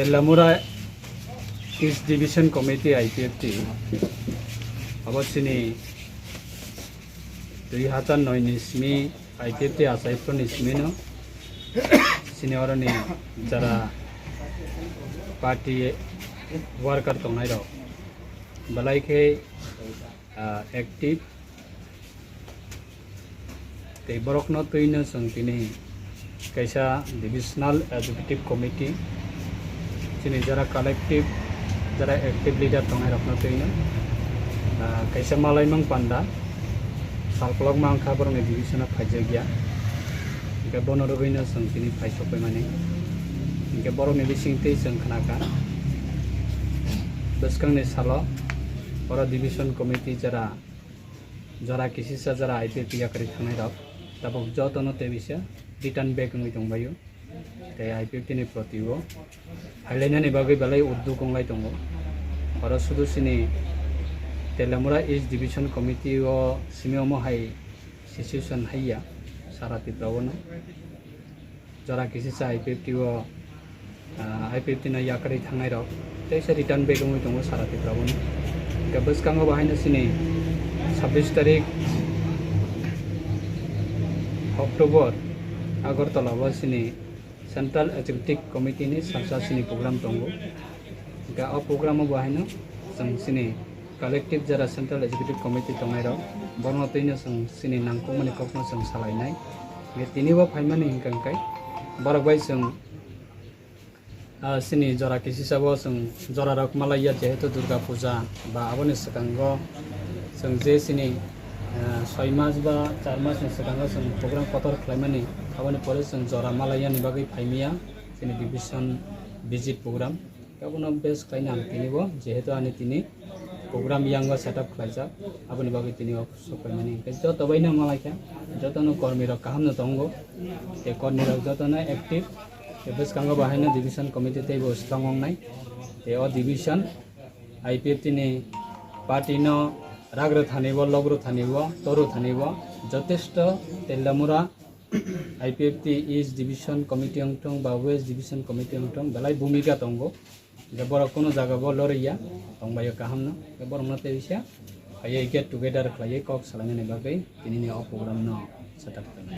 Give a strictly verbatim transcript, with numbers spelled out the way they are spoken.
Lamura East Division Committee I P F T abo chini dui hazar noi ni simi I P F T achai phuru ni simi no chini oro ni jara party worker tongnai rok belai khe, ah, active. Tei borokno twino chwng tini kaisa divisional executive committee, chini jara collective, jara active leader tongnai rokno twino, ah, kaisa malaimang panda salkolokma wngkha borokni division o phaijakya. Hingke bono rwgwino chwng tini phai sokphaimani. Hingke borokni bisingtwi chwng khnakha bwskangni salo oro division committee jara jora kisisa jora I P F T yakarwi thangnai rok tabuk jotono tei bisa return back wngwi tongbaio. Tei I P F T ni proti o phailainani bagwi belai udduk wnglai tongo. Oro sudu chini Telamura East Division Committee o simi omo hai situation haiya sara Tripura o no. Jora kisisa I P F T o, ah, I P F T no yakarwi thangnai rok teisa return back wngwi tongo sara Tripura o. Hingke bwskango bo haino chini sabbish tarik October Agartala o chini Central Executive Committee ni salsa chini program tongo. Hingke o program o bo haino chwng chini collective jara Central Executive Committee tongnai rok, borokno twino chwng chini nangkukmani kokno chwng salainai. Hingke tini bo phaimani hingka hingkai borok bai chwng, ah, chini jora kisisa bo chwng jora rok malaiya, jehetu Durga Puja ba aboni swkango chwng je chini, ah, soi mas ba char mas ni swkango chwng program kotor khlaimani, aboni pore chwng jora malaiyani bagwi phaimiya chini division visit program. Abono base khlaina ang tini bo, jehetu ani tini program yango setup khlaijak, aboni bagwi tini o sokphaimani. Hingke joto baino malaikha, jotono kormi rok kaham no tongo, tei kormi rok jotono active, tei bwskango bo haino division committee tei bo strong wngnai, tei o division I P F T ni party no ragrw thani bo, logrw thani bo, torw thani bo, jotesto Telamura I P F T East Division Committee wngthung ba West Division Committee wngthung, belai bhumika tongo. Je borok kuno jaga bo loriya tongbaio kaham no, je borok no tei bisa phaiwi get together khlaiwi kok salainani bagwi tinini o program no setup khlainai.